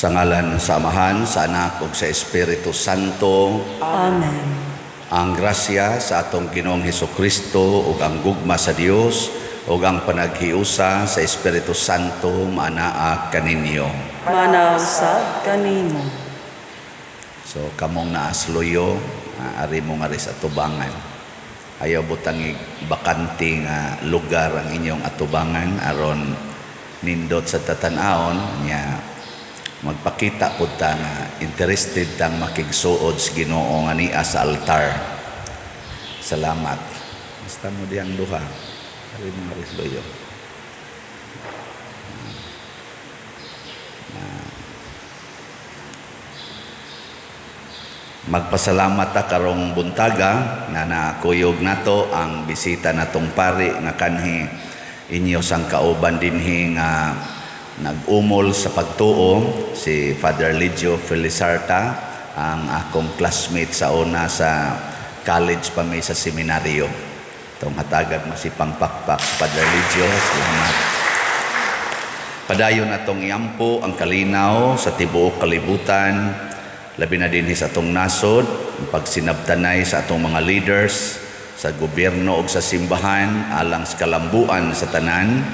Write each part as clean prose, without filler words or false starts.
Sa ngalan sa Amahan, sa Anak ug sa Espiritu Santo. Amen. Ang grasya sa atong Ginoong Hesukristo ug ang gugma sa Dios ug ang panaghiusa sa Espiritu Santo maanaa kaninyo. Maanaa usab kanimo. So kamong naa sa luyo, ari mo ngari sa atubangan. Ayaw butangig bakante nga lugar ang inyong atubangan aron nindot sa tatan-awon nya magpakita pud ta nga interested tang makigsuod sa Ginoo nga nia sa altar. Salamat. Basta mo diyang duha. Ari mo ngari sa luyo. Magpasalamat ta karong buntaga nga nakuyog nato ang bisita natong pari nga kanhi inyo sang kauban dinhi nga nag-umol sa pagtuo, si Father Lidio Felizarta, ang akong classmate sa una sa college pa mi sa seminaryo. Itong hatagag masipang pakpak si Father Lidio. Salamat. Padayon natong iampo ang kalinaw sa tibuok kalibutan, labi na dinhi sa atong nasod, ang pagsinabtanay sa atong mga leaders, sa gobyerno ug sa simbahan, alang sa kalambuan sa tanan.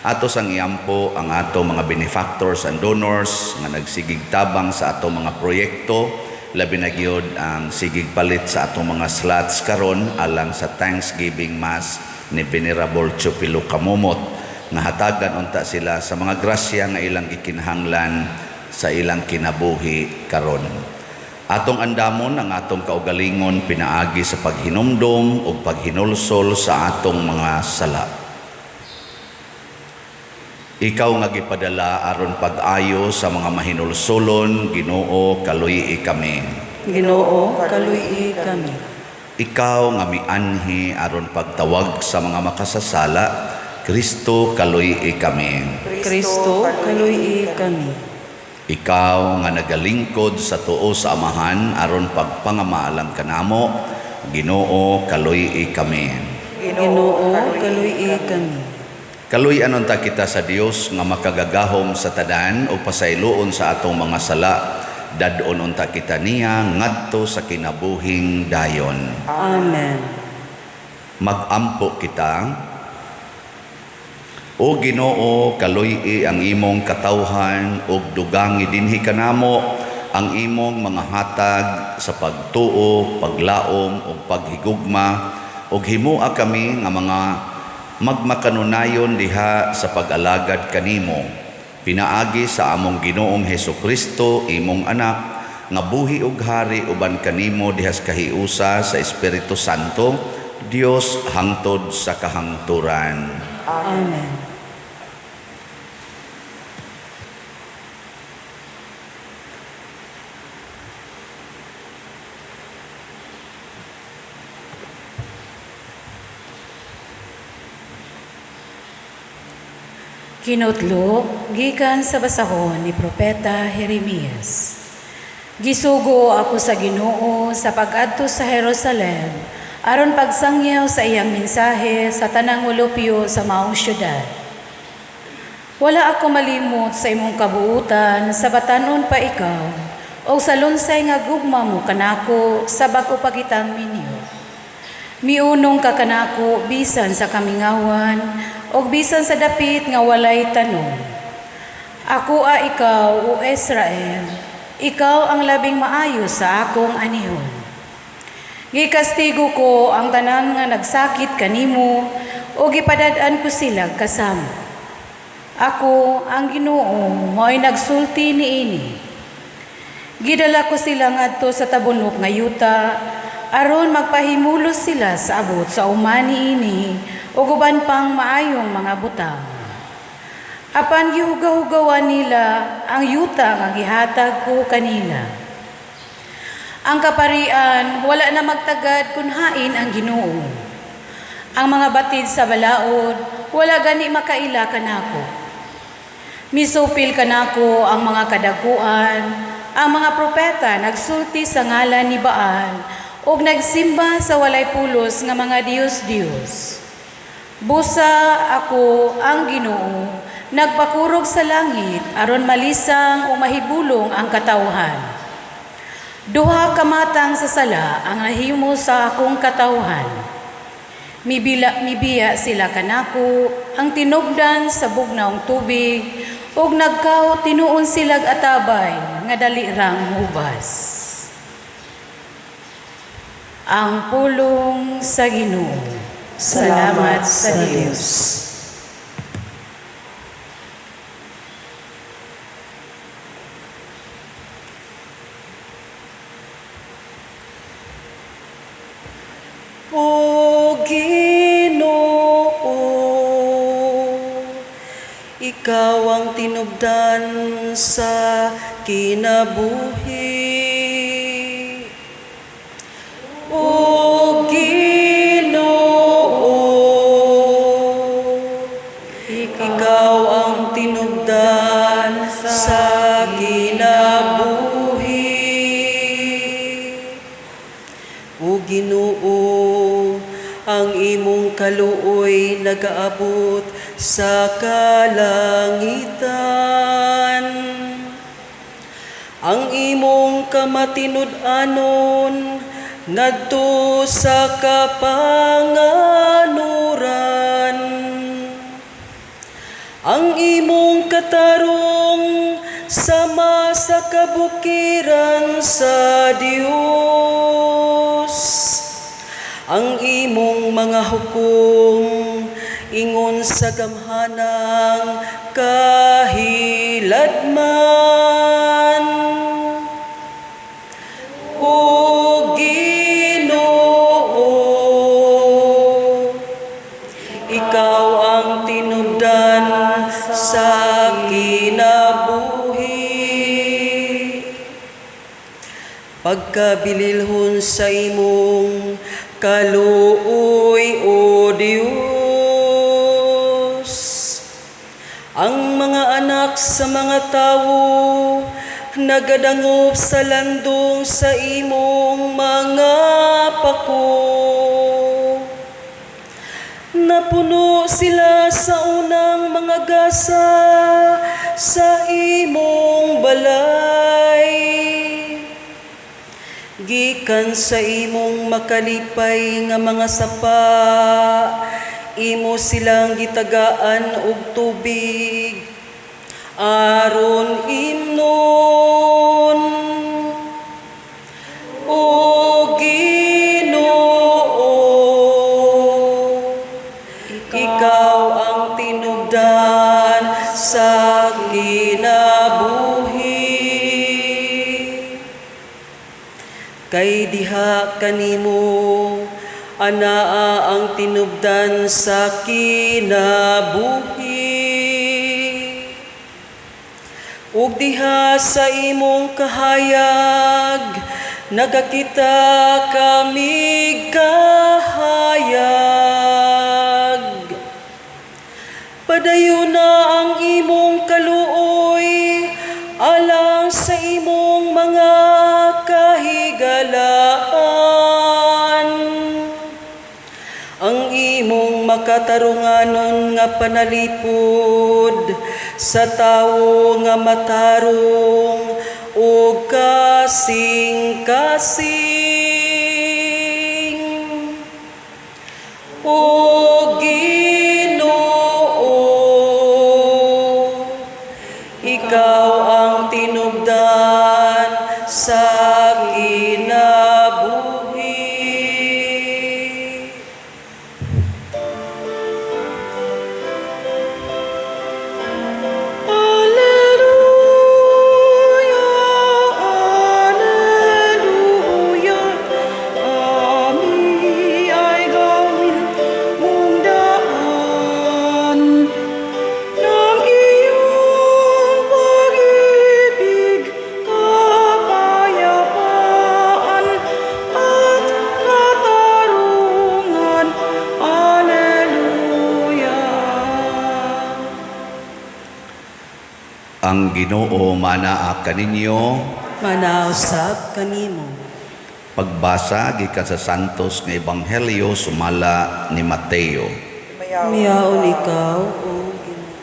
Ato sang iampo ang atong mga benefactors and donors nga nagsigig tabang sa atong mga proyekto, labi na gyud ang sigig palit sa atong mga slots karon alang sa Thanksgiving Mass ni Venerable Teofilo Camomot, nga hatagan unta sila sa mga grasya nga ilang gikinahanglan sa ilang kinabuhi karon. Atong andamon ang atong kaugalingon pinaagi sa paghinumdom ug paghinulsol sa atong mga sala. Ikaw nga gipadala aron pag-ayo sa mga mahinulsolon, Ginoo, kaluy-i kami. Ginoo, kaluy-i kami. Ikaw nga mianhi aron pagtawag sa mga makasasala, Kristo, kaluy-i kami. Kristo, kaluy-i kami. Ikaw nga nagalingkod sa tuo sa Amahan aron pagpangamalang kanamo, Ginoo, kaluy-i kami. Ginoo, kaluy-i kami. Kaluy-an unta kita sa Dios nga makagagahom sa tanan o pasayloon sa atong mga sala. Dad-on unta kita niya ngadto sa kinabuhing dayon. Amen. Magampo kita. O Ginoo, kaluy-i ang imong katawhan ug dugangi dinhi kanamo ang imong mga hatag sa pagtuo, paglaom ug paghigugma, ug himoa kami nga mga magmakanunayon diha sa pag-alagad kanimo. Pinaagi sa among Ginoong Hesukristo, imong anak, nga buhi ug hari uban kanimo diha sa kahiusa sa Espiritu Santo, Dios hangtod sa kahangturan. Amen. Kinutlo gikan sa basahon ni Propeta Jeremias. Gisugo ako sa Ginoo sa pag-adto sa Jerusalem aron pagsangyaw sa iyang mensahe sa tanang molupyo sa maong syudad. Wala ako malimot sa imong kabuutan sa batanon pa ikaw o sa lunsay nga gugma mo kanako sa bag-o pa kitang minyo. Miunong ka kanako bisan sa kamingawan og bisan sa dapit nga walay tanom. Ako a ikaw, o Israel, ikaw ang labing maayo sa akong anihon. Gikastigo ko ang tanan nga nagsakit kanimo o gipadad-an ko sila kasama. Ako ang Ginoo, mao'y nagsulti niini. Gidala ko sila ngadto sa tabunok nga yuta aron magpahimulos sila sa abot sa uman niini ug uban pang maayong mga butang. Apan gihugahugawan nila ang yuta nga gihatag ko kanila. Ang kaparian wala na magtagad kun hain ang Ginoo. Ang mga batid sa balaod wala gani makaila kanako. Misupil kanako ang mga kadakuan, ang mga propeta nagsulti sa ngalan ni Baal ug nagsimba sa walay pulos nga mga diyos-diyos. Busa ako ang Ginoo, Nagpakurog sa langit aron malisang o mahibulong ang katawhan. Duha ka matang sa sala ang nahimo sa akong katawhan. Mibiya sila kanako ang tinubdan sa bugnaong tubig ug nagkaw tinuon silag atabay nga dali rang hubas. Ang pulong sa Ginoo. Salamat sa Dios. O Ginoo, ikaw ang tinubdan sa kinabuhi. O Ginoo, ikaw ang tinubdan sa kinabuhi. O Ginoo, ang imong kaluoy nagaabot sa kalangitan. Ang imong kamatinud-anon ngadto sa kapanganuran. Ang imong katarong sama sa kabukiran sa Dios. Ang imong mga hukom ingon sa gamhanang kahiladman. O Ginoo, ikaw ang tinubdan sa kinabuhi. Pagkabililhon sa imong kaluoy, O Dios, ang mga anak sa mga tawo nagadangop sa landong sa imong mga pako. Napuno sila sa unang mga gasa sa imong balay. Gikan sa imong makalipay nga mga sapa, imo silang gitagaan og tubig aron imnon. O Ginoo, ikaw ang tinubdan sa kinabuhi. Kay diha kanimo anaa ang tinubdan sa kinabuhi. Ug diha sa imong kahayag nagakita kami kahayag. Padayon na ang imong kaluoy alang sa imong mga kahigalaan. Ang imong makatarunganon nga panalipod sa tawo nga matarong ug kasing-kasing. O Ginoo, ikaw ang tinubdan sa kinabuhi. Alleluia, Alleluia, kami ay gawin mong daan ng iyong pag-ibig, kapayapaan at katarungan. Alleluia. Ang Ginoo manaa kaninyo. Manausap kanimo. Pagbasa gikan sa Santos nga Ebanghelyo sumala ni Mateo. Miyaon ikaw, O Ginoo.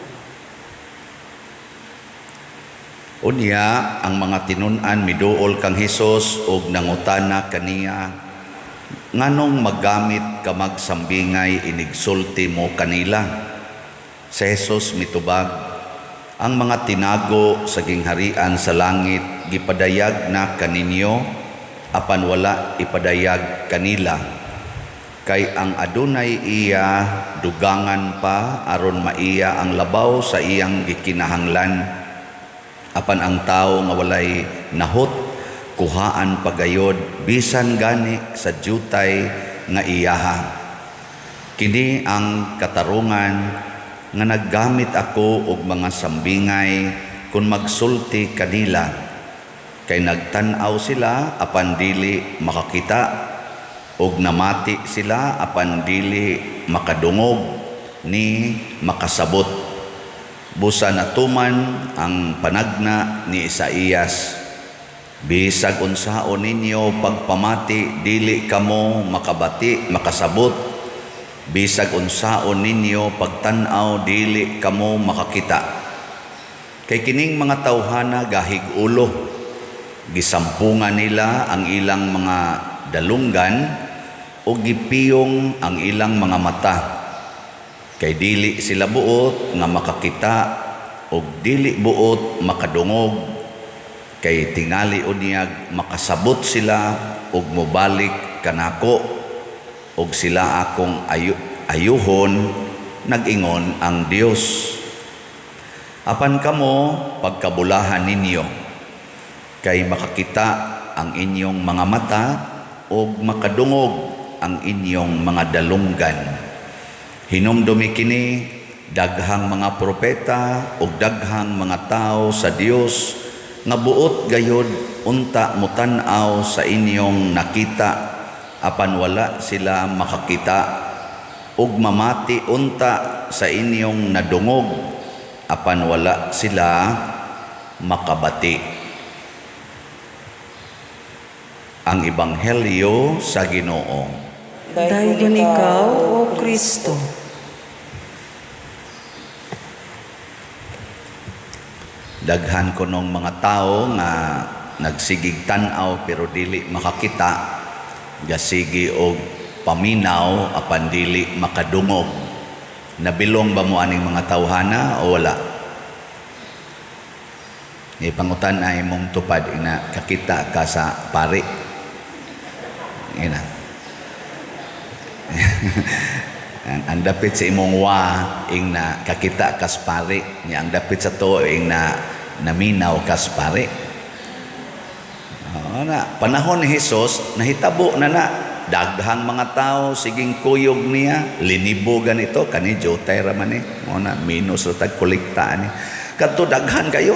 Unya ang mga tinun-an miduol kang Hesus ug nangutana kaniya, "Nganong maggamit ka mag sambingay inigsulti mo kanila?" Si Jesus mitubag, "Ang mga tinago sa gingharian sa langit gipadayag na kaninyo, apan wala ipadayag kanila. Kay ang adunay iya, dugangan pa aron maiya ang labaw sa iyang gikinahanglan. Apan ang tawo nga walay nahot, kuhaan pagayod bisan gani sa jutay nga iyaha. Kini ang katarungan nga naggamit ako og mga sambingay kun magsulti kanila, kay nagtan-aw sila apan dili makakita, ug namati sila apan dili makadungog ni makasabot. Busa natuman ang panagna ni Isaías: 'Bisag unsaon ninyo pagpamati, dili kamo makabati, makasabot. Bisag unsaon ninyo pagtan-aw, dili kamo makakita. Kay kining mga tawhana gahig ulo, gisampungan nila ang ilang mga dalunggan ug gipiyong ang ilang mga mata. Kay dili sila buot nga makakita ug dili buot makadungog, kay tingali unyag makasabot sila ug mobalik kanako, ug sila akong ayuhon, nag-ingon ang Dios.' Apan kamo, pagkabulahan ninyo, kay makakita ang inyong mga mata ug makadungog ang inyong mga dalunggan. Hinumdumi kini, daghang mga propeta ug daghang mga tawo sa Dios nga buot gayod unta motan-aw sa inyong nakita, apan wala sila makakita, ug mamati unta sa inyong nadungog, apan wala sila makabati." Ang Ebanghelyo sa Ginoo. Dayon ikaw, O Kristo. Daghan kunong mga tao nga nagsigig tan-aw pero dili makakita, gasigi og paminaw apan dili makadungog. Nabilong ba mo aning mga tawhana o wala? Ipangutan ay mong tupad ina kakita ka sa pari. Ina. Ang dapit sa imong wa ing na kakita kas pari, nya ang dapit sa tuo ing na naminaw kas pari. Oo na, panahon ni Hesus nahitabo na na daghang mga tao siging kuyog niya, linibo ganito kani jutay ra man ni. Mo na minus ra tag kolekta ani. Kadto daghan kayo,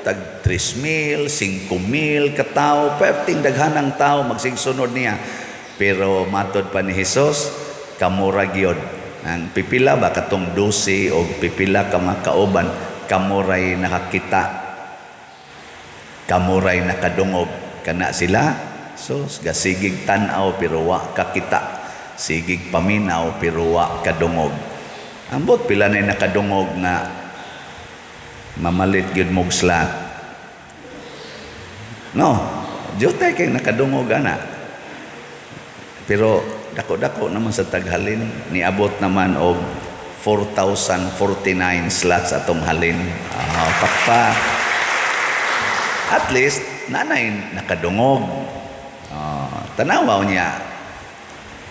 tag 3,000, 5,000 ka tawo, perting daghan ang tao magsigsunod niya. Pero matod pa ni Hesus, kamura gyud. Ang pipila ba katong 12 o pipila ka mga kauban, kamuray nakakita, kamuray nakadungog kana sila. So gasigig tan-aw pero wa kakita, sigig paminaw pero wa kadungog. Ambot pila na nakadungog nga mamalit gyud mog slot. No, jutay kay nakadungog ana. Pero dako-dako naman sa taghalin, niabot naman og 4,049 slots atong halin. Pakpa. At least nanay nakadungog. Tanawaw niya.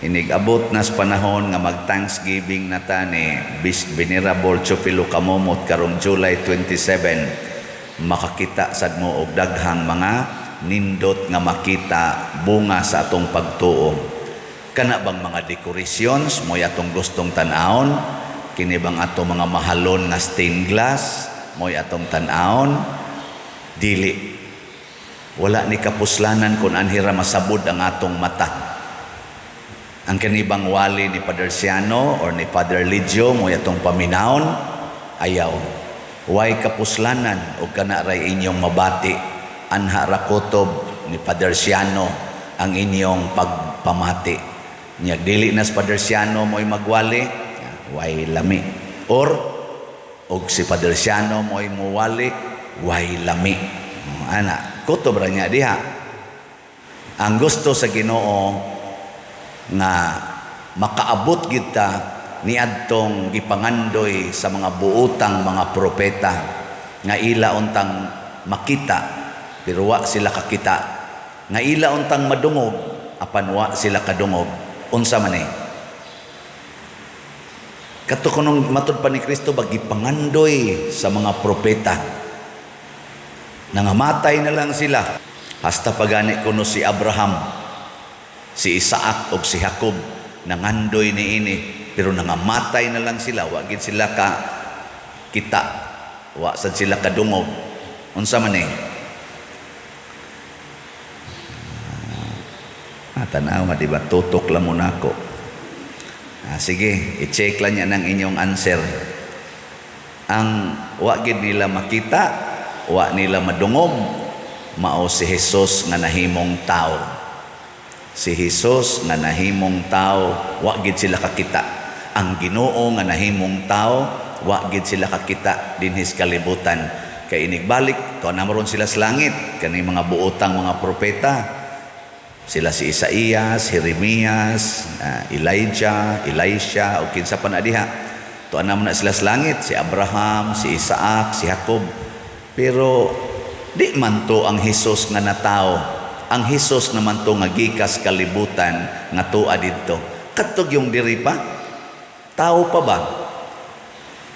Inig-abot na sa panahon nga mag-Thanksgiving na ta ni Venerable Chupilo Camomot karong July 27, makakita sad mo og daghang mga nindot nga makita bunga sa atong pagtuo. Kana bang mga decorations mo'y atong gustong tan-awon? Kini bang atong mga mahalon nga stained glass mo'y atong tan-awon? Dili. Wala ni kapuslanan kung anhira masabod ang atong mata. Ang kanibang wali ni Father Siano or ni Father Lidio mo'y atong paminawon? Ayaw. Way kapuslanan o kana ray inyong mabati. Anha ra kutob ni Father Siano ang inyong pagpamati. Nya dili na si Father Siano mo'y magwali, way lami. Or og si Father Siano mo'y muwali, Way lami. Ana, kutob ra niya diha. Ang gusto sa Ginoo nga makaabot kita niadtong gipangandoy sa mga buotang mga propeta nga ila untang makita pero wa sila kakita, nga ila untang madungog apan wa sila kadungog. Unsa man eh kato kunong matud pa ni Kristo ba, gipangandoy sa mga propeta, nangamatay na lang sila, hasta pagani kuno si Abraham, si Isaac ug si Jacob nangandoy niini, pero nangamatay na lang sila, wa gid sila ka kita, wa sad sila kadungog. Unsa man eh? Tanawa, di ba? Tutok lang muna ako. Sige, i-check lang niya ng inyong answer. Ang wa gid nila makita, wa nila madungog, mao si Jesus nga nahimong tao. Si Jesus nga nahimong tao, wa gid sila kakita. Ang Ginoo nga nahimong tao, wa gid sila kakita dinhi sa kalibutan. Kay inigbalik, tuwa na maron sila sa langit, kani mga buotang mga propeta. Sila si Isaías, Jeremias, Elijah, Elisha, o kinsa pa na diha. Tuwa na man na sila sa langit, si Abraham, si Isaac, si Jacob. Pero di man to ang Hesus nga natao. Ang Hesus naman to nga gikas kalibutan nga tuwa didto. Kadtog yung diri pa, tao pa ba?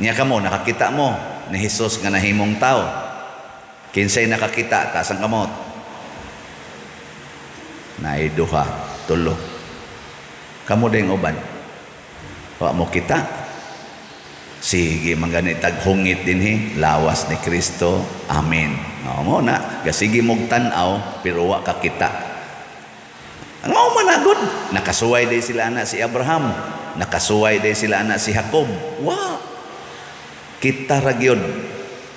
Niya kamo, nakakita mo ni Hesus nga nahimong tao. Kinsay nakakita, taas ang kamot. Naay duha, tulo. Kamo ding uban. Wa mo kita. Sige, manggani taghungit dinhi, lawas ni Kristo. Amen. No, mo na, gasige mog tan-aw pero wa ka kita. Ang mao man na gud, nakasuway day sila ana si Abraham, nakasuway day sila ana si Jacob. Wa. Kita ra gyud.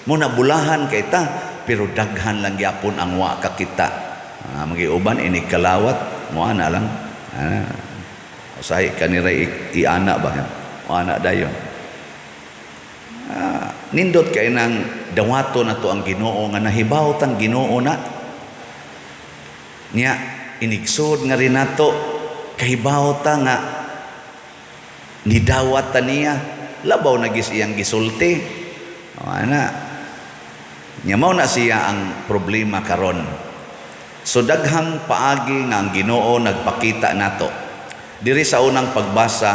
Mo na bulahan kay ta, pero daghan lang gyapon ang wa ka kita. Magiuban inig kalawat, mo ana lang. Usahay kanira iana ba? Mo ana dayon. Nindot kay nang dawato na to ang Ginoo nga nahibaw tang Ginoo na. Nya inigsod nga rin nato kahibaw ta nga nidawat ta niya, labaw na gis iyang gisulti. O, ana. Nya mao na siya ang problema karon. So daghang paagi nga ang Ginoo nagpakita nato. Diri sa unang pagbasa,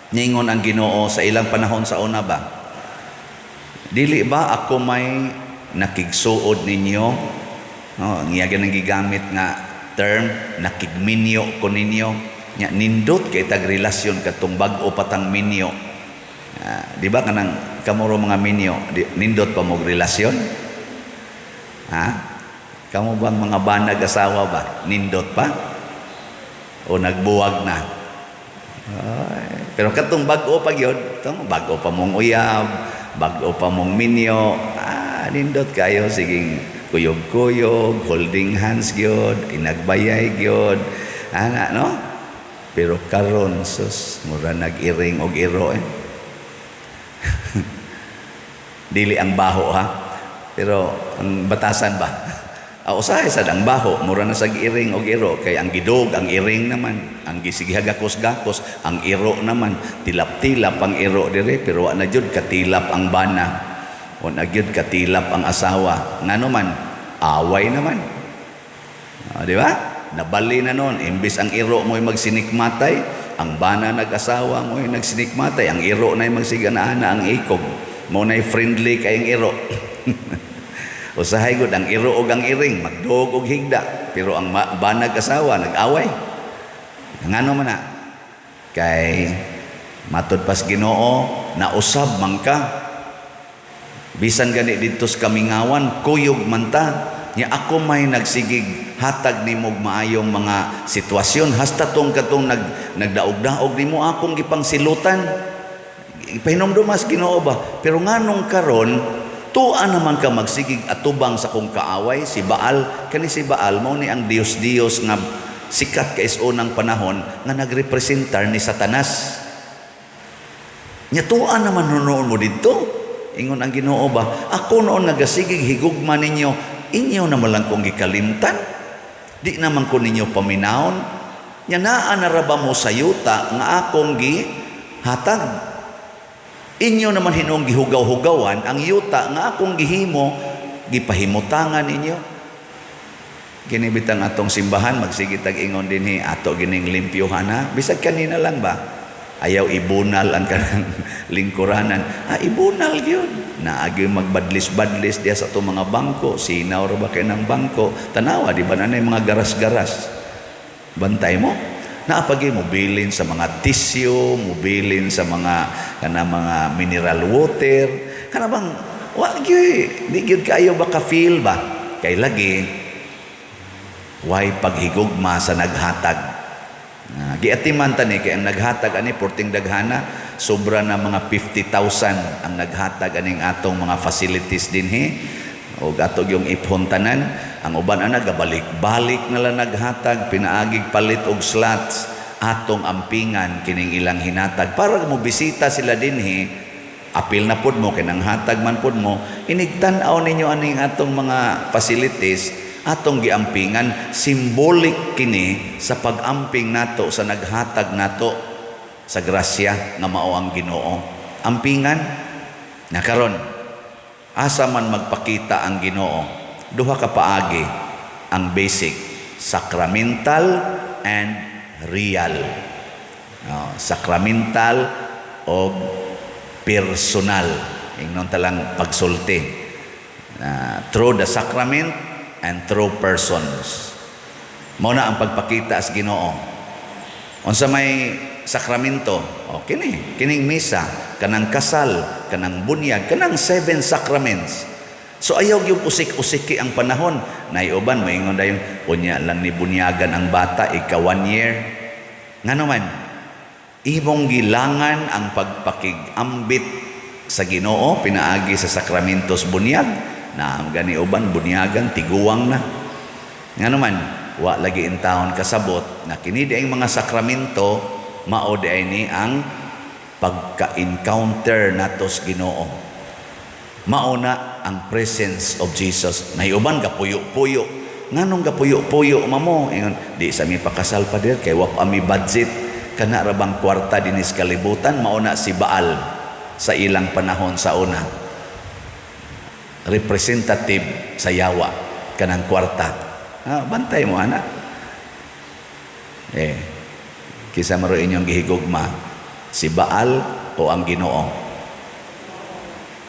ningon ang Ginoo sa ilang panahon sa una ba? Dili ba ako may nakigsuod ninyo? No, ang iya ganang gigamit nga term, nakigminyo ko ninyo. Nya nindot kay tag relasyon katong bag-o patang minyo. Di ba kanang kamuro mga minyo, nindot pa mog relasyon? Ha? Kamo bang mga banag asawa ba? Nindot pa? O nagbuwag na? Ay, pero katong bag-o pa gyud, tong bag-o pa mong uyab, bag-o pa mong minyo, nindot kayo siging kuyog-kuyog, holding hands gyud, inagbayay gyud, ana no? Pero karon sus, mura nag-iring og iro eh. Dili ang baho ha, pero ang batasan ba? Usahay sad ang baho, mura na sag iring og iro, kay ang gidog ang iring naman, ang gisigihagakos-gakos ang iro naman, tilap-tilap ang iro dire, pero wa na jud katilap ang bana, wa na jud katilap ang asawa. Ngano man, away naman. Di ba? Nabali na nun, imbis ang iro mo'y magsinikmatay, ang bana nag-asawa mo'y nagsinikmatay, ang iro na'y magsiganaan ang ikog, mo na'y friendly kayong iro. Usahay gud ang iro og ang iring magduog og higda, pero ang banag asawa nag-away. Ngano man na? Kay matud pas Ginoo nausab man ka. Bisan gani didto sa kamingawan, kuyog man ta. Nya ako may nagsigig hatag nimo og maayong mga sitwasyon hasta tong katong nagdaog-daog nimo akong gipangsilutan. Pahinomdumas Ginoo ba? Pero nganong karon tuwa naman ka magsigig atubang sa kong kaaway si Baal. Kani si Baal mao ni ang Dios-Dios nga sikat kay sa unang panahon nga nagrepresentar ni Satanas. Nya tuwa naman noon mo didto. Ingon ang Ginoo ba, ako noon nagasigig higugma ninyo, inyo naman lang kong gikalimtan. Di naman ko ninyo paminawon. Nya naa na ra ba mo sa yuta nga akong gihatag? Inyo naman hinuong gihugaw-hugawan ang yuta nga akong gihimo, gipahimutangan ninyo. Kini bitang atong simbahan, magsige tag ingon dinhi, ato gining limpyuhan ha. Bisag kanina lang ba? Ayaw ibunal ang kanang lingkuranan. Ah, ibunal gyud. Naagi magbadlis-badlis diya sa atong mga bangko, sinaw ra ba kay ng bangko? Tanawa di ba na mga garas-garas? Bantay mo. Naapagi mobilin sa mga tissue, mobilin sa mga kana mga mineral water. Kana bang wa gyud, di gyud kayo ba ka feel ba? Kay lagi way paghigugma sa naghatag. Giatiman ta ni kay ang naghatag ani porting daghana, sobra na mga 50,000 ang naghatag aning atong mga facilities dinhi og ato yung iphon tanan. Ang uban ana gabalik-balik na lang naghatag pinaagig palit og slots. Atong ampingan kining ilang hinatag para mo bisita sila dinhi, apil na pud mo kay nanghatag man pud mo. Inigtan-aw ninyo aning atong mga facilities, atong giampingan. Symbolic kini sa pag-amping nato sa naghatag nato sa grasya nga mao ang Ginoo. Ampingan na karon, asa man magpakita ang Ginoo? Duha ka paagi ang basic: sacramental and real. Oh, sacramental o personal. Ingnon talang pagsulti. Through the sacrament and through persons. Mao na ang pagpakita sa Ginoo. Unsa may sakramento? O kini, kining misa, kanang kasal, kanang bunyag, kanang seven sacraments. So ayaw yung usik-usiki ang panahon. Naiuban, moingon dayon, unya lang ni bunyagan ang bata, ika 1 year. Ngano man, imong gilangan ang pagpakigambit sa Ginoo pinaagi sa sakramentos bunyag na ang gani uban bunyagan tiguang na. Ngano man, wa lagi intawon kasabot na kini di ang mga sakramento mao di ay ni ang pagka-encounter nato sa Ginoo. Mao na ang presence of Jesus. Naiuban gapuyo-puyo. Nganong gapuyo-puyo mamo? Ingon, di sa mi pakasal, pader, kay wa pa mi budget. Kana ra bang kwarta dinis kalibutan? Mao na si Baal sa ilang panahon sa una. Representative sa yawa kanang kwarta. Ah, bantay mo ana. Eh, kinsa maro inyong gihigugma? Si Baal o ang Ginoo?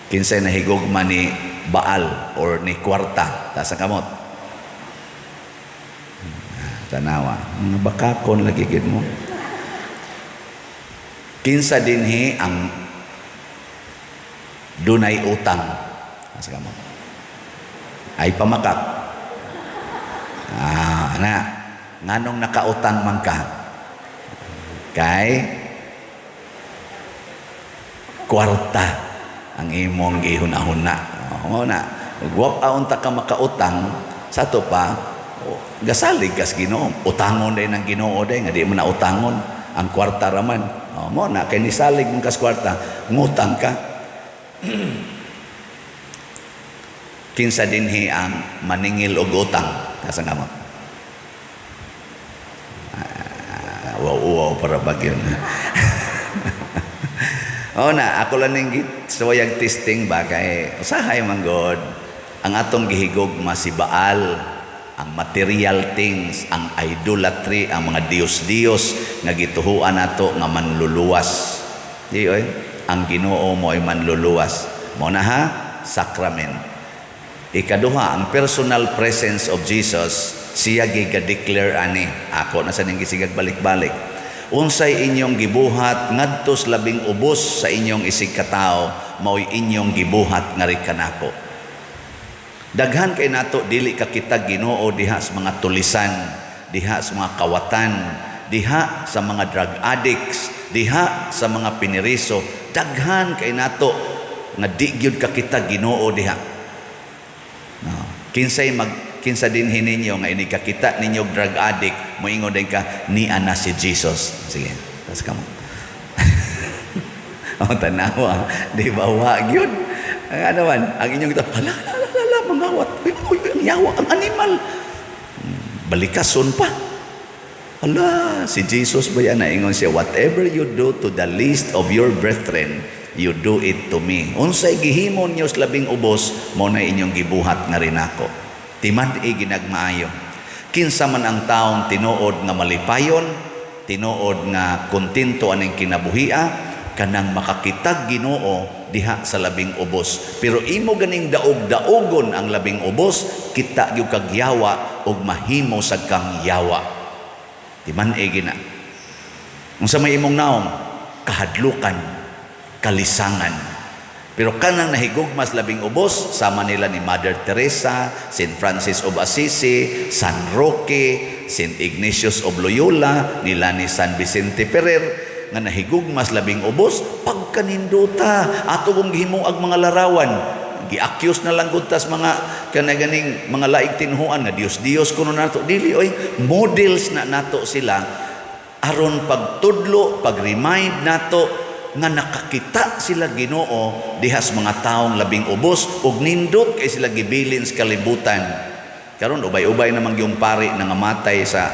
Kinsay nahigugma ni Baal or ni kwarta? Taas ang kamot. Tanawa. Mga bakakon lagi gid mo. Kinsa dinhi ang dunay utang? Taas ang kamot. Ay pamakak. Ah, ana. Nganong nakautang man ka? Kay kwarta ang imong gihuna-huna. Oh, na. Ug wa unta ka makautang sa ato pa, oh, gasalig kas Ginoo. Utangon day ng Ginoo day nga di mo na utangon ang kwarta raman. Oh, mo na kay nisalig mong kas kwarta, ngutang ka. Kinsa dinhi ang maningil og utang? Taas ang kamot. Ah, wow, wow para bagyon. Oh na, ako lang ning suwayag testing ba kay usahay man god. Ang atong gihigugma si Baal, ang material things, ang idolatry, ang mga diyos-diyos nga gituhuan nato nga manluluwas. Di oy, ang Ginoo mo ay manluluwas. Mo na ha, sacrament. Ikaduha, ang personal presence of Jesus, siya giga-declare ani. Ako na sa ning gisigag balik-balik. Unsay inyong gibuhat ngadto sa labing ubos sa inyong isig katawo, mao'y inyong gibuhat ngari kanako. Daghan kay nato dili ka kita Ginoo diha sa mga tulisan, diha sa mga kawatan, diha sa mga drug addicts, diha sa mga piniriso. Daghan kay nato nga di gyud ka kita Ginoo diha. No. Kinsay mag kinsa dinhi ninyo nga ini kakita ninyo drug addict, moingon din ka ni ana si Jesus? Sige, tas kamo. Oh, tanawa, di ba wa gyud? Ang ano man, ang inyong ito, hala, hala, hala, mangawat. Uy, uy, ang yawa, ang animal. Balikason pa. Hala, si Jesus ba yan? Naingon siya, "Whatever you do to the least of your brethren, you do it to me." Unsay gihimo niyo sa labing ubos, mao na inyong gibuhat nga rin ako. Timad-i ginagmaayo. Kinsa man ang taong tinuod nga malipayon, tinuod nga kontento aning kinabuhia, kanang makakitag Ginoo diha sa labing ubos. Pero imo ganing daog-daogon ang labing ubos, kita gyud kag yawa ug mahimo sad kang yawa. Timan-i gina. Unsa may imong naong? Kahadlukan, kalisangan. Pero kanang nahigugmas labing ubos, sama nila ni Mother Teresa, St. Francis of Assisi, San Roque, St. Ignatius of Loyola, nila ni San Vicente Ferrer, nga nahigugmas labing ubos, pagkaninduta, ato kong gihimuag mga larawan, gi-accuse na lang gud tas mga kanaganing mga laig tinuhuan nga Dios Dios kuno nato. Dili oy, models na nato sila aron pagtudlo, pag-remind nato nga nakakita sila Ginoo dihas mga taong labing ubos ug nindot kay sila gibilin sa kalibutan. Karon ubay-ubay namang yung pari nga matay sa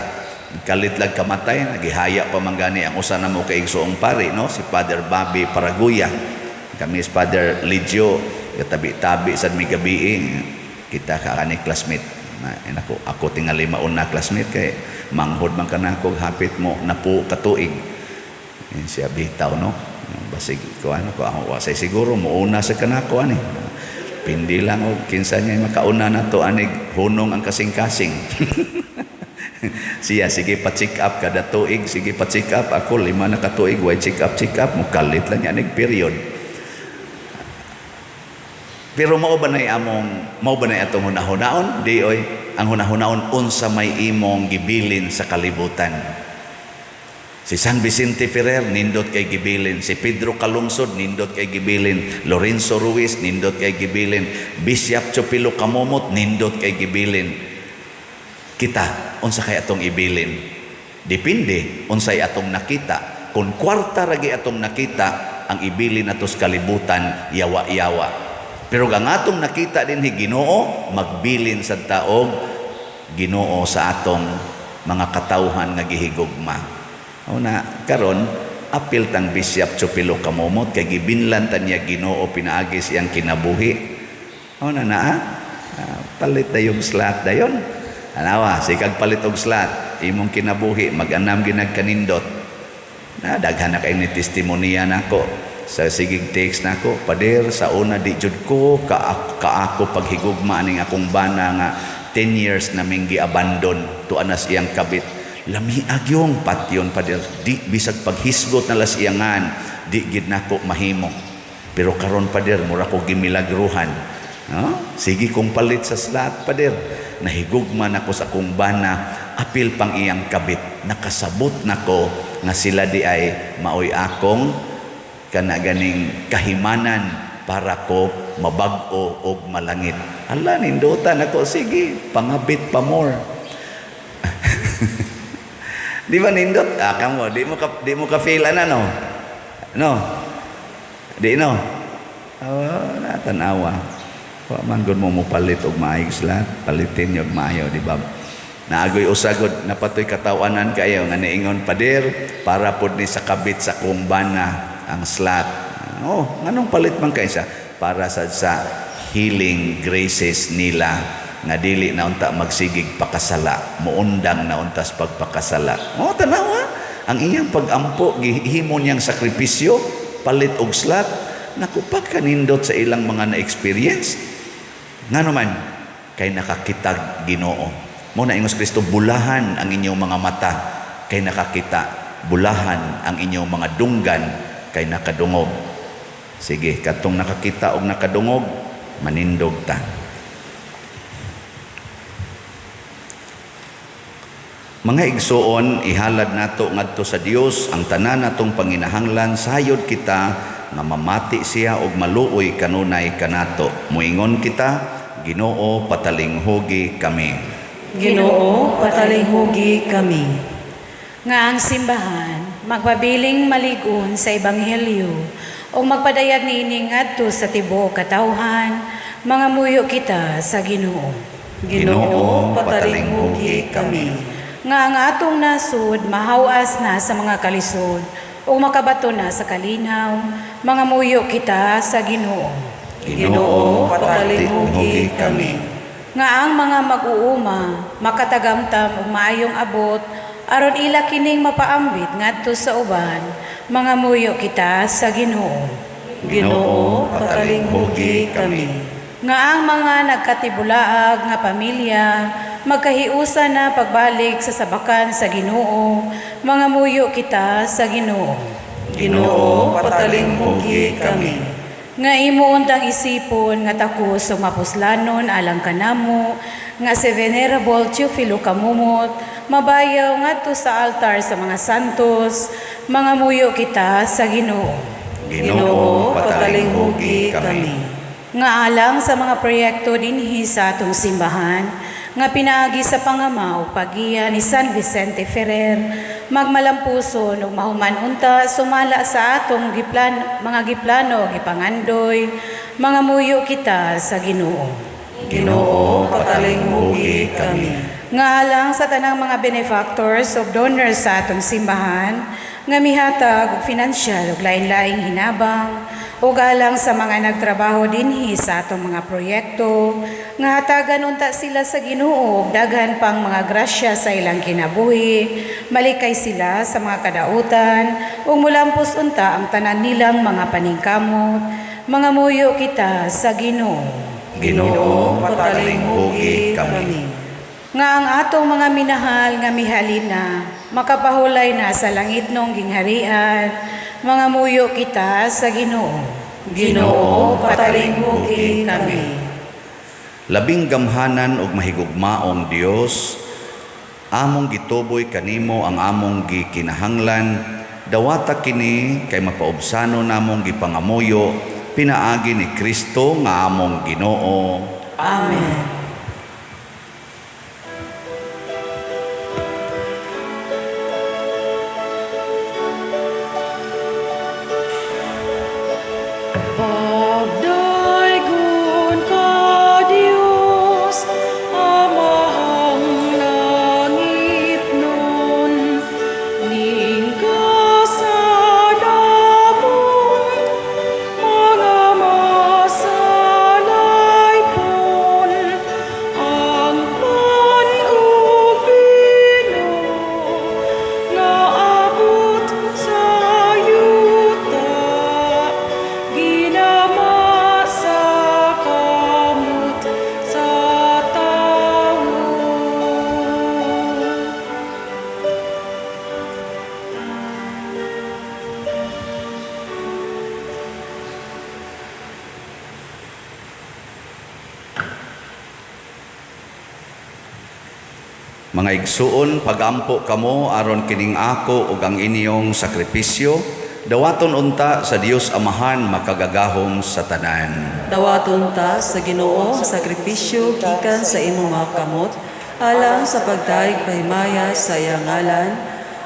kalit lag kamatay, nagihaya pa man gani ang usa namo ka igsuong pari, no, si Father Bobby Paraguya. Kami si Father Ligio katabi-tabi sad mi gabi eh. Kita ka kani classmate na ako, ako tingali mauna classmate kay manghod man kanako, hapit mo napo katuig. Yan siya bitaw, no, basig ko ano ko ako wasay siguro muuna sa kanako ani, pindi lang og kinsa niya makauna na to anig hunong ang kasing-kasing. Siya sige pa check up kada tuig, sige pa check up. Ako 5 na katuig way check up, check up, mukalit lang niya anig period. Pero mao ba nay among, mao ba nay atong hunahunaon? Di oy, ang hunahunaon unsa may imong gibilin sa kalibutan. Si San Vicente Ferrer nindot kay gibilin, si Pedro Calungsod nindot kay gibilin, Lorenzo Ruiz nindot kay gibilin, Bishop Chupilo Camomot nindot kay gibilin. Kita unsa kay atong ibilin? Depende unsay atong nakita. Kung kwarta ragi atong nakita, ang ibilin nato sa kalibutan yawa-yawa. Pero ang atong nakita din hi Ginoo, magbilin sa taog Ginoo sa atong mga katawhan nga gihigugma. Una, karon apil tang Bishop Chupilo Camomot kay gibinlan ta niya Ginoo pinaagi siyang kinabuhi. Una na palit na yung slot dayon. Anawa, sikag palit og slot, imong kinabuhi mag-anam ginagkanindot. Na daghan na kay ni testimonya nako sa sigig text nako, "Pader, sa una di jud ko ka kaako paghigugma aning akong bana nga 10 years na ming gi-abandon tuanas iyang kabit. Lami agyong patyon, pader, di bisag paghisgot na las iyangan di gid nako mahimo. Pero karon, pader, mura ko gimilagruhan, no? Sige kong palit sa slot, pader. Nahigugma nako sa akong bana, apil pang iyang kabit. Nakasabot nako nga sila di ay maoy akong kana ganing kahimanan para ko mabag-o og malangit." Ala, nindutan ako, sige, pangabit pa more. Di ba nindot? Ah, kamo, di mo ka feel ana, no? No. Di no. Oh, natanawa. Wa man gud mo mopalit og maayog slot, palitin niyo og maayo, di ba? Naagoy usagod napatoy katawanan kayo nga niingon, "Pader, para pod ni sa kabit sa kong bana ang slot." Oh, nganong palit man kay siya? Para sa healing graces nila nga dili na unta magsigig pakasala, muundang na untas pagpakasala. Oh, tanawa. Ang iyang pagampo gihimo niyang sakripisyo, palit og slot. Naku, pagkanindot sa ilang mga na-experience. Ngano man, kay nakakitag Ginoo. Mo na ingos Kristo, "Bulahan ang inyong mga mata kay nakakita, bulahan ang inyong mga dunggan kay nakadungog." Sige, katong nakakita og nakadungog, manindog ta. Mga igsuon, ihalad nato ngadto sa Dios ang tanan natong panginahanglan sayod kita nga mamati siya og maluoy kanunay kanato. Muingon kita, Ginoo, patalinghugi kami. Ginoo, patalinghugi kami. Nga ang simbahan magpabiling maligon sa ebanghelyo Ug magpadayag niini ngadto sa tibuok katawhan, mangamuyo kita sa Ginoo. Ginoo, patalinghugi kami. Nga ang atong nasod mahawas na sa mga kalisod ug makabato na sa kalinaw, mangamuyo kita sa Ginoo. Ginoo, patalinghugi kami. Nga ang mga mag-uuma makatagamtam og maayong abot aron ila kining mapaambit ngadto sa uban, mangamuyo kita sa Ginoo. Ginoo, patalinghugi kami. Nga ang mga nagkatibulaag nga pamilya magkahiusa na pagbalik sa sabakan sa Ginoo, mangamuyo kita sa Ginoo. Ginoo, patalinghugi kami. Nga imo untang isipon nga takos ug mapuslanon alang kanamo nga si Venerable Teofilo Camomot mabayaw ngadto sa altar sa mga santos, mangamuyo kita sa Ginoo. Ginoo, patalinghugi kami. Nga alang sa mga proyekto dinhi sa atong simbahan nga pinaagi sa pangama ug paggiya ni San Vicente Ferrer magmalampuson ug mahuman unta sumala sa atong mga giplano ug gipangandoy, mangamuyo kita sa Ginoo. Ginoo, patalinghugi kami. Nga alang sa tanang mga benefactors ug donors sa atong simbahan nga mihatag og finansyal ug lain-laing hinabang ug alang sa mga nagtrabaho dinhi sa atong mga proyekto nga hatagan unta sila sa Ginoo og daghan pang mga grasya sa ilang kinabuhi, malikay sila sa mga kadautan ug mulampos unta ang tanan nilang mga paningkamot, mangamuyo kita sa Ginoo. Ginoo, patalinghugi kami. Nga ang atong mga minahal nga mihalin na makapahulay na sa langit nong gingharian, mangamuyo kita sa Ginoo. Ginoo, patalinghugi kami. Labing gamhanan ug mahigugmaong Dios, among gituboy kanimo ang among gikinahanglan, dawata kini kay mapaubsano namong gipangamuyo pinaagi ni Kristo nga among Ginoo. Amen. Pagdaygon ka, Diyos, Amahang langit nun, ningga sa damong mga masalaypon, ang pan ug bino nga abot sa yuta, ginama sa kamot sa tawo. Mga igsuon, pagampo kamo aron kining ako ug ang inyong sakripisyo, dawaton unta sa Dios Amahan makagagahom sa tanan. Dawaton ta sa Ginoo ang sakripisyo gikan sa imong mga kamot, alang sa pagdayeg pahimaya sa iyang ngalan,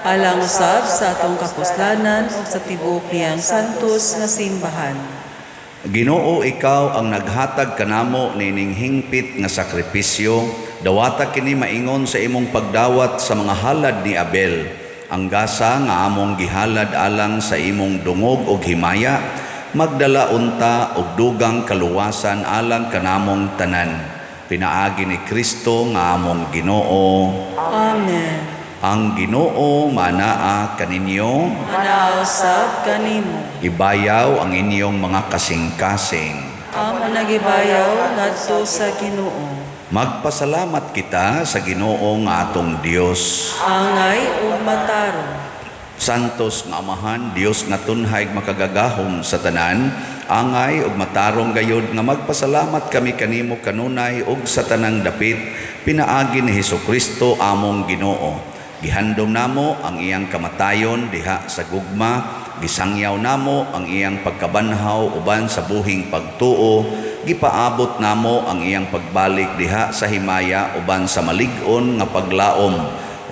alang usab sa atong kapuslanan ug sa tibuok niyang santos nga simbahan. Ginoo, ikaw ang naghatag kanamo nining hingpit nga sakripisyo, dawata kini maingon sa imong pagdawat sa mga halad ni Abel. Ang gasa nga among gihalad alang sa imong dungog og himaya, magdala unta og dugang kaluwasan alang kanamong tanan. Pinaagi ni Kristo nga among Ginoo. Amen. Ang Ginoo manaa kaninyo, Manaa usab kanimo. Ibayaw ang inyong mga kasing-kasing. Amo nagibayaw ngadto sa Ginoo. Magpasalamat kita sa Ginoo nga atong Dios. Angay ug matarong. Santos nga Amahan, Dios nga tunhay makagagahom sa tanan, angay ug matarong gayod nga magpasalamat kami kanimo kanunay ug sa tanang dapit pinaagi ni Hesukristo among Ginoo. Gihandom namo ang iyang kamatayon diha sa gugma, gisangyaw namo ang iyang pagkabanhaw uban sa buhing pagtuo, gipaabot namo ang iyang pagbalik diha sa himaya uban sa malig-on nga paglaom.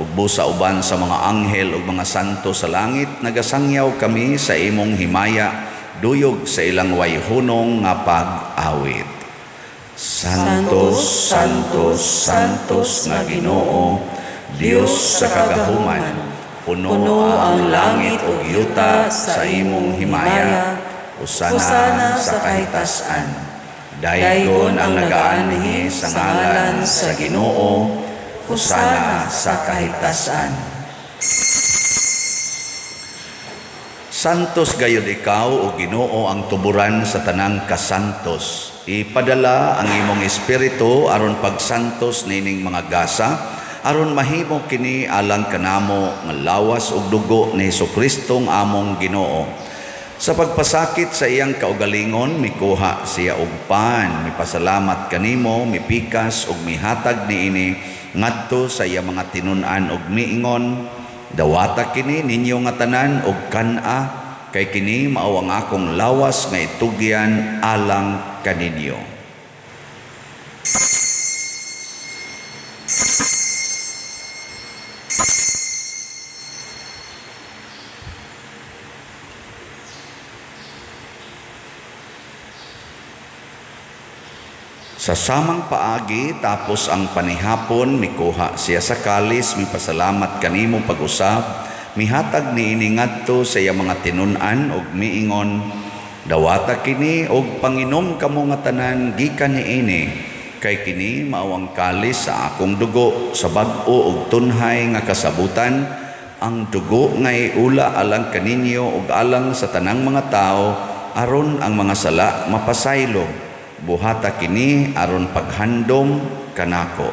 Ug busa uban sa mga anghel ug mga santo sa langit, nagasangyaw kami sa imong himaya. duyog sa ilang wayhunong nga pag-awit. Santos, Santos, Santos nga Ginoo, Dios sa kagahuman, puno ang langit ug yuta sa imong himaya. Hosana sa kahitasan. Daygon ang nagaanhi sa ngalan sa Ginoo, hosana sa kahitasan. Santos gayud ikaw o Ginoo, ang tuburan sa tanang kasantos. Ipadala ang imong espiritu aron pagsantos nining mga gasa, aron mahimo kini alang kanamo nga lawas ug dugo ni Hesukristo nga among Ginoo. Sa pagpasakit sa iyang kaugalingon, mikuha siya og pan, mipasalamat kanimo, mipikas ug mihatag niini ngadto sa iyang mga tinun-an ug miingon: "Dawata kini ninyo nga tanan og kan-a, kay kini mao ang akong lawas nga itugyan alang kaninyo." Sa samang paagi, tapos ang panihapon, mikuha siya sa kalis, mipasalamat kanimo pag-usab, mihatag niini ngadto sa iyang mga tinun-an ug miingon: "Dawata kini og panginom kamo nga tanan gikan niini, kay kini mao ang kalis sa akong dugo sa bag-o ug tunhay nga kasabutan, ang dugo nga iula alang kaninyo ug alang sa tanang mga tawo aron ang mga sala mapasaylo. Buhata kini aron paghandom kanako."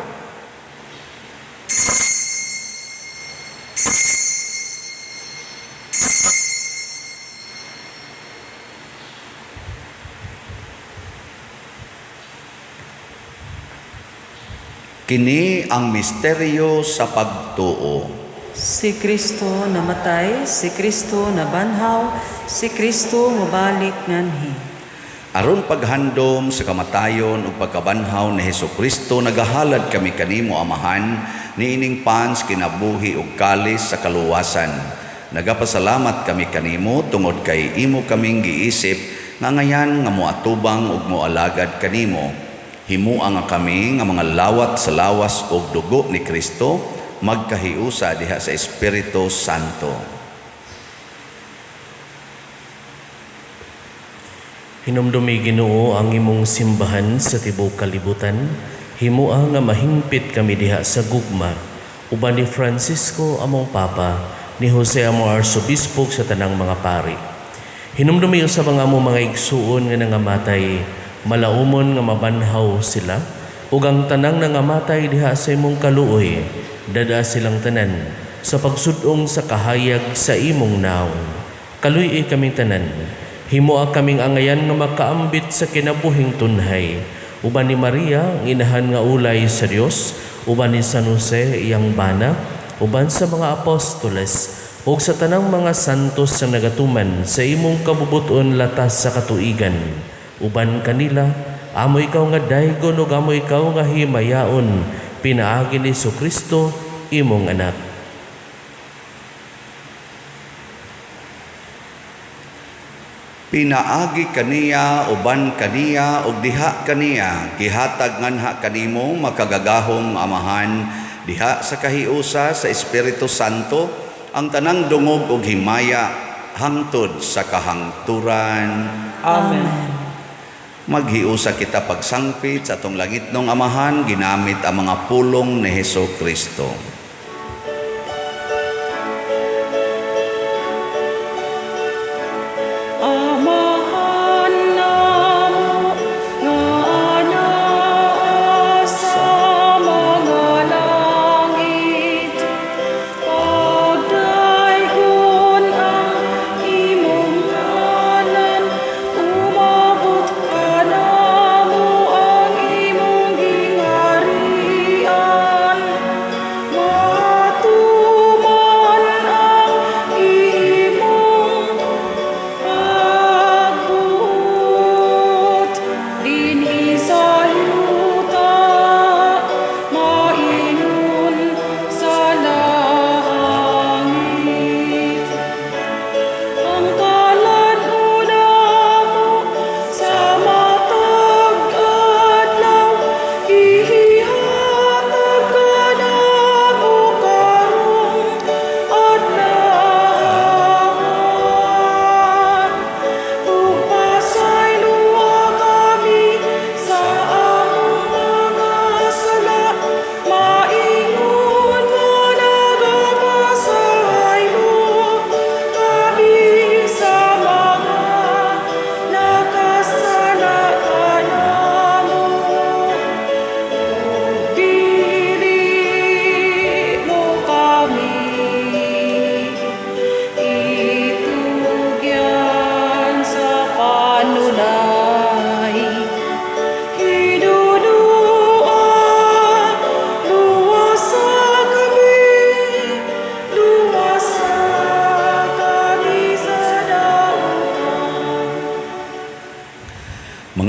Kini ang misteryo sa pagtuo. Si Kristo namatay, si Kristo nabanhaw, si Kristo mobalik nganhi. Aron paghandom sa kamatayon ug pagkabanhaw ni Hesukristo, nagahalad kami kanimo, Amahan, niining pans kinabuhi ug kalis sa kaluwasan. Nagapasalamat kami kanimo tungod kay imo kaming giisip nga ngayan nga moatubang ug moalagad kanimo. Himua nga kami nga mga lawat sa lawas ug dugo ni Kristo magkahiusa diha sa Espiritu Santo. Hinumdumi, Ginoo, ang imong simbahan sa tibuok kalibutan. Himua nga mahingpit kami diha sa gugma uban ni Francisco among Papa, ni Jose among Arsobispo, sa tanang mga pari. Hinumdumi usab ang among mga igsuon nga nangamatay, malaumon nga mabanhaw sila, ug ang tanang nangamatay diha sa imong kaluoy, dad-a silang tanan sa pagsud-ong sa kahayag sa imong nawong. Kaluy-i kaming tanan. Himoa kaming angayan nga makaambit sa kinabuhing tunhay uban ni Maria, ang inahan nga ulay sa Dios, uban ni San Jose, iyang bana, uban sa mga apostoles, ug sa tanang mga santos nga nagatuman sa imong kabubuton latas sa katuigan. Uban kanila, amo ikaw nga daygon ug amo ikaw nga himayaon pinaagi ni Kristo imong anak. Pinaagi kaniya, uban kaniya, ug diha kaniya, gihatag nganha kanimo, makagagahom Amahan, diha sa kahiusa sa Espiritu Santo, ang tanang dungog ug himaya hangtod sa kahangturan. Amen. Maghiusa kita pagsangpit sa atong langitnong Amahan ginamit ang mga pulong ni Heso Kristo. Amahan namo nga anaa sa mga langit, pagdaygon ang imong ngalan, umabot kanamo ang imong gingharian.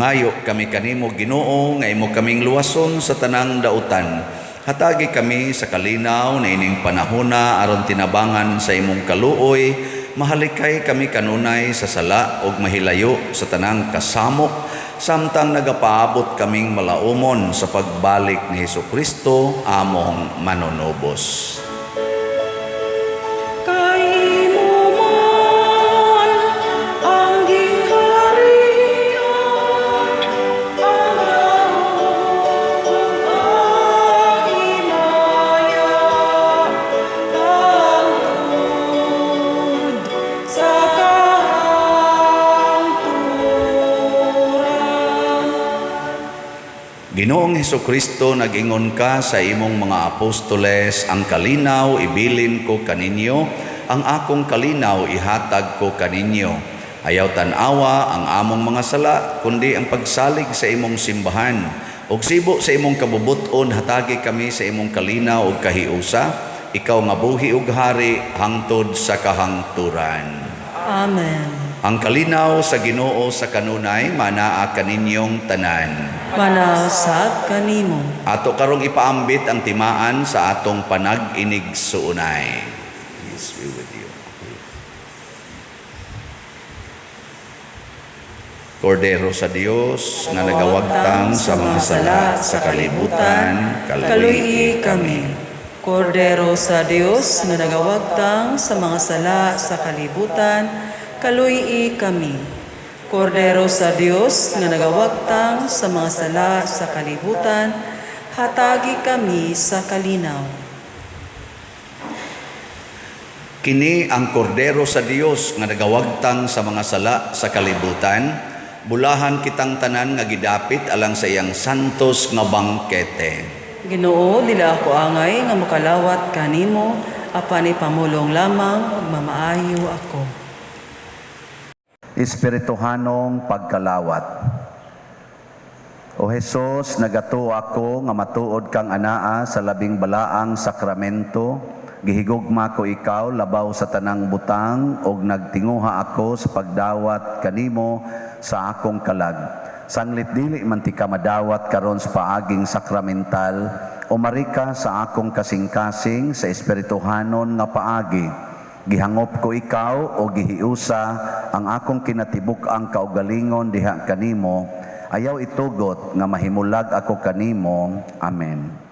Mangayo kami kanimo, Ginoo, nga imo kaming luwason sa tanang dautan. Hatagi kami sa kalinaw na ining panahona aron tinabangan sa imong kaluoy, mahalikay kami kanunay sa sala ug mahilayo sa tanang kasamok samtang nagapaabot kaming malaumon sa pagbalik ni Hesus Kristo among manunubos. Kay imo man ang gingharian, ang gahom ug ang himaya, hangtod sa kahangturan. Ginoong Hesukristo, nag-ingon ka sa imong mga apostoles, "Ang kalinaw ibilin ko kaninyo, ang akong kalinaw ihatag ko kaninyo. Ayaw tan-awa ang among mga sala, kundi ang pagsalig sa imong simbahan. Ug sibo sa imong kabubut-on, hatagi kami sa imong kalinaw ug kahiusa, ikaw nga buhi ug hari hangtod sa kahangturan." Amen. Ang kalinaw sa Ginoo sa kanunay manaa kaninyong tanan. Manaa usab kanimo. Ato karong ipaambit ang timaan sa atong panag-inigsuonay. Peace be with you. Kordero sa Dios nga nagawagtang sa mga sala sa kalibutan, kaluy kami. Kordero sa Dios nga nagawagtang sa mga sala sa kalibutan, kaluy kami. Kordero sa Dios nga nagawagtang sa mga sala sa kalibutan, hatagi kami sa kalinaw. Kini ang kordero sa Dios nga nagawagtang sa mga sala sa kalibutan. Bulahan kitang tanan nga gidapit alang sa iyang santos nga bangkete. Ginoo, dili ako angay nga mokalawat kanimo, apan ipamulong lamang ug mamaayo ako. Espirituhanong pagkalawat. O Hesus, nagatuo ako nga matuod kang anaa sa labing balaang sakramento. Gihigugma ko ikaw labaw sa tanang butang ug nagtinguha ako sa pagdawat kanimo sa akong kalag. Sanglit dili man tika madawat karon sa paaging sakramental, umari ka sa akong kasing-kasing sa espirituhanon nga paagi. Gihangop ko ikaw o gihiusa ang akong kinatibuk-ang kaugalingon diha kanimo. Ayaw itugot nga mahimulag ako kanimo. Amen.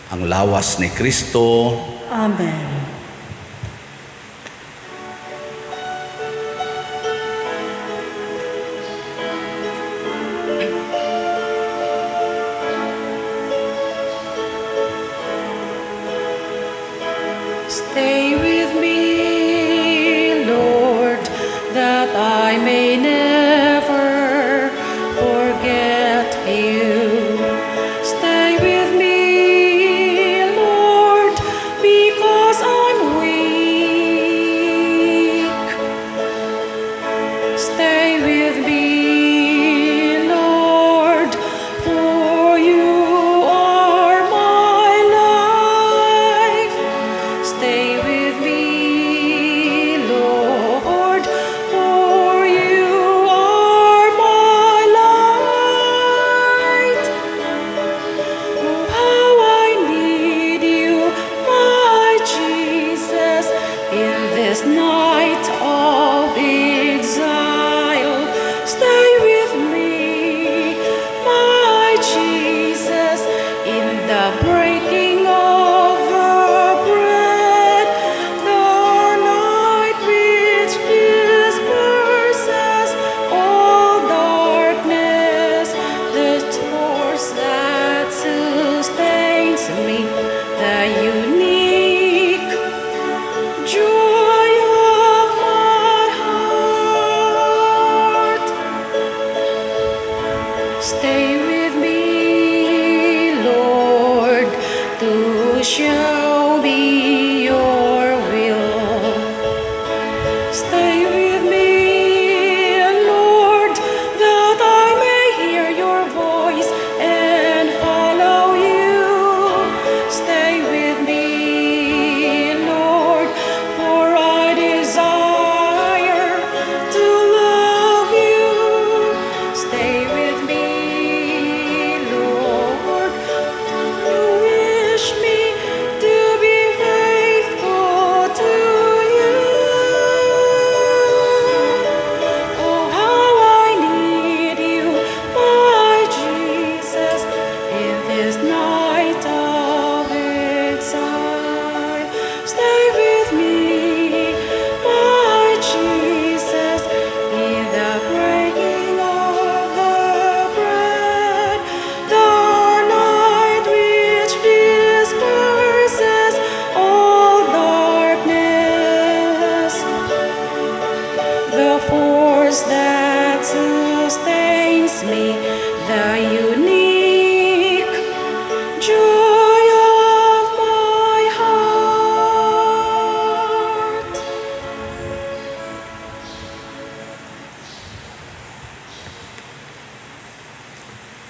Ang lawas ni Kristo. Amen. Stay with me, Lord, that I may never forget you. Stay with me, Lord, because I'm weak. Stay with me, Lord, for you are my life. Stay with me, Lord, for you are my light. Oh, how I need you, my Jesus, in this night of exile. Stay with me, my Jesus, in the breaking of the bread, the light which disperses all darkness, the force that sustains me, the unique joy of my heart. Stay with me, Lord, to show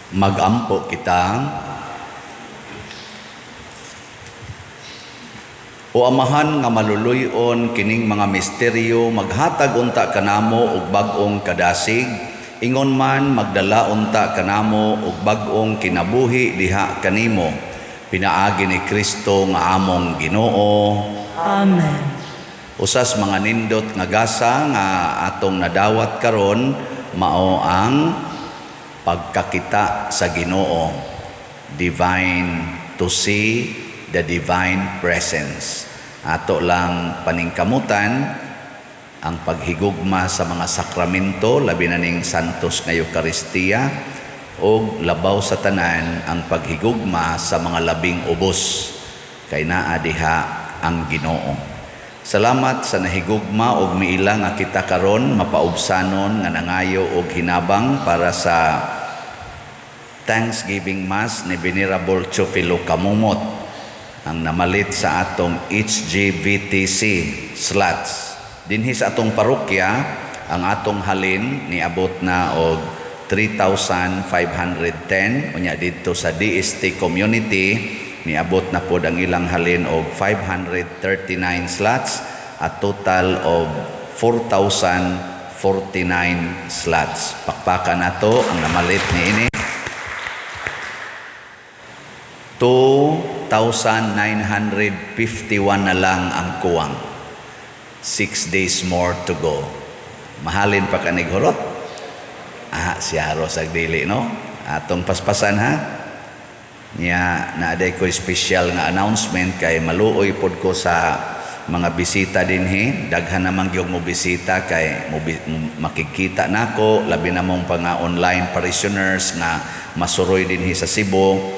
Magampo kita. O Amahan nga maluluyon, kining mga misteryo maghatag unta kanamo og bag-ong kadasig, ingon man magdala unta kanamo og bag-ong kinabuhi diha kanimo, pinaagi ni Kristo nga among Ginoo. Amen. Usas mga nindot nga gasa nga atong nadawat karon mao ang pagkakita sa Ginoo, divine, to see the divine presence. Ato lang paningkamutan ang paghigugma sa mga sakramento, labi na ning Santos nga Eukaristiya, ug labaw sa tanan ang paghigugma sa mga labing ubos, kay naa diha ang Ginoo. Salamat sa nahigugma og miila nga kita karon mapaubsanon nga nangayo og hinabang para sa Thanksgiving Mass ni Venerable Chufilo Camomot, ang namalit sa atong HGVTC slots. Dinhi sa atong parokya, ang atong halin niabot na og 3,510. Unya didto sa DST community niabot na pod ang ilang halin og 539 slots, at total of 4,049 slots. Pakpakan nato ang namalit niini. 2,951 na lang ang kuwang. 6 days more to go. Mahalin pa kanig hurot. Ah, siya sag dili, no? Atong paspasan, ha? Nya naaday ko special nga announcement kay maluoy pod ko sa mga bisita dinhi. Daghan namang gyud mo bisita kay mo, makikita nako, labi na mong mga online parishioners nga masuroy dinhi sa Cebu.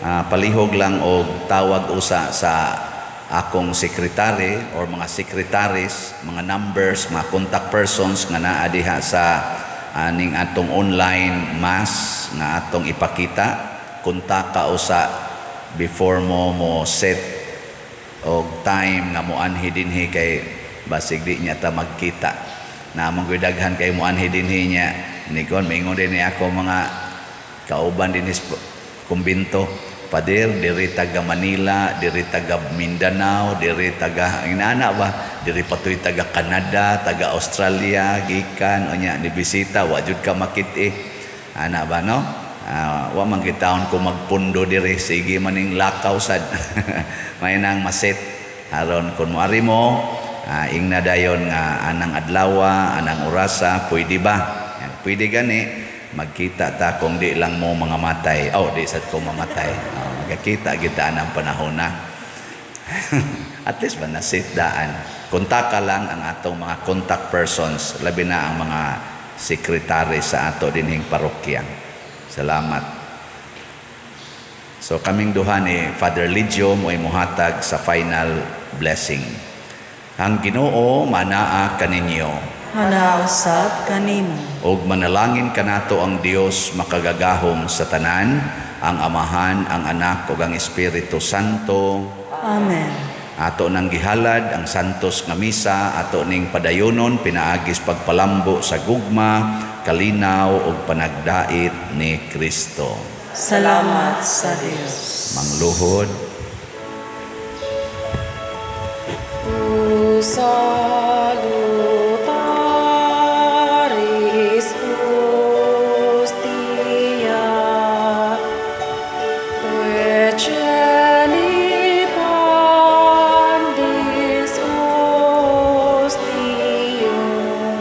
Palihog lang og tawag usa sa akong secretary or mga secretaries, mga numbers, mga contact persons nga naa diha sa aning atong online mass nga atong ipakita. Kontak ka usa before mo mo set og time nga moanhi dinhi kay basig di niya ta magkita. Namang ko'y daghan kay moanhi dinhi niya. Nikon maingon din ni ako mga kauban dinhi sa kumbinto. Pader, diri taga Manila, diri taga Mindanao, diri taga inana ba, diri patoy taga Canada, taga Australia, gikan unya ni bisita, wa jud ka makit-i. Ana ba, no? Wa man gitawon ko magpundo diri, sige maning lakaw sad. May nang maset aron kun moari mo, ingna dayon nga anang adlawa, anang orasa, pwede ba? Yan, pwede gani magkita ta kung di lang mo mga matay. Oh, di sad ko mamatay. Oh, magkita kita anang panahon na. At least ba nasit daan. Kontaka lang ang atong mga contact persons, labi na ang mga sekretary sa ato dinhing parokya. Salamat. So kaming duha ni Father Ligio mo'y muhatag sa final blessing. Ang Ginoo manaa kaninyo. Manaa usab kanimo. Og manalangin kanato ang Dios makagagahom sa tanan, ang Amahan, ang Anak ug ang Espiritu Santo. Amen. Ato nang gihalad ang santos nga misa, ato ning padayonon pinaagis pagpalambo sa gugma, kalinaw ug panagdait ni Kristo. Salamat sa Dios. Mangluhod. O salutaris hostia, Ecce pandis ostium,